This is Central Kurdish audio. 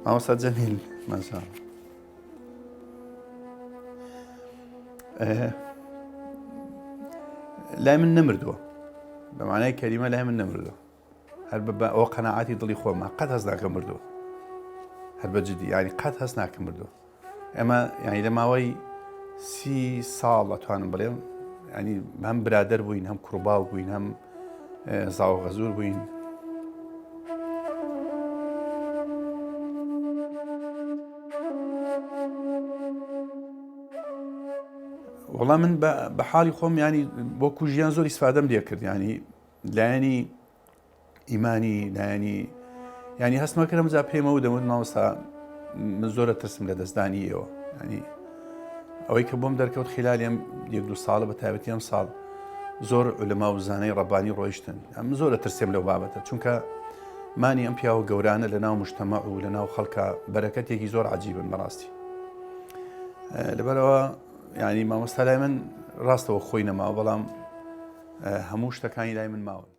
مامۆستا جەمیل ماشاءاللە لای من نەمردووە بە معنای کەلیمە لای من نەمردووە هەر بە ئەوە قەناعاتی دڵی خۆمە قەت هەست ناکەم مردووە هەر بە جدی ینی قەت هەست ناکەم مردووە ئێمە ینی لە ماوەی سی ساڵ ئەتوانم بڵێم ینی هەم برادەر بووین هەم کوڕباو بووین هەم زاو غەزور بووین. وەڵا من بە حاڵی خۆم ینی بۆ کوژیان زۆر ئیسفادەم لێ کرد ینی لایەنی ئیمانی لایەنی ینی هەستمە کردم جا پێمەوە دەموت مامۆستا من زۆرە ترسم لە دەستدانی ئێوە ینی ئەوەی کە بۆم دەرکەوت خلالی ئەم یەک دوو ساڵە بە تایبەتی ئەم ساڵ زۆر علەما و زانای ڕەبانی ڕۆیشتن ئەم زۆرە ترسێم لەو بابەتە چونکە مانی ئەم پیاوە گەورانە لە ناو مشتەمە و لە ناو خەڵکە بەرەکەتێکی زۆر عجیبن بەڕاستی لەبەرەوە ینی مامۆستا لای من ڕاستەوە خۆی نەماوە بەڵام هەموو شتەکانی لای من ماون.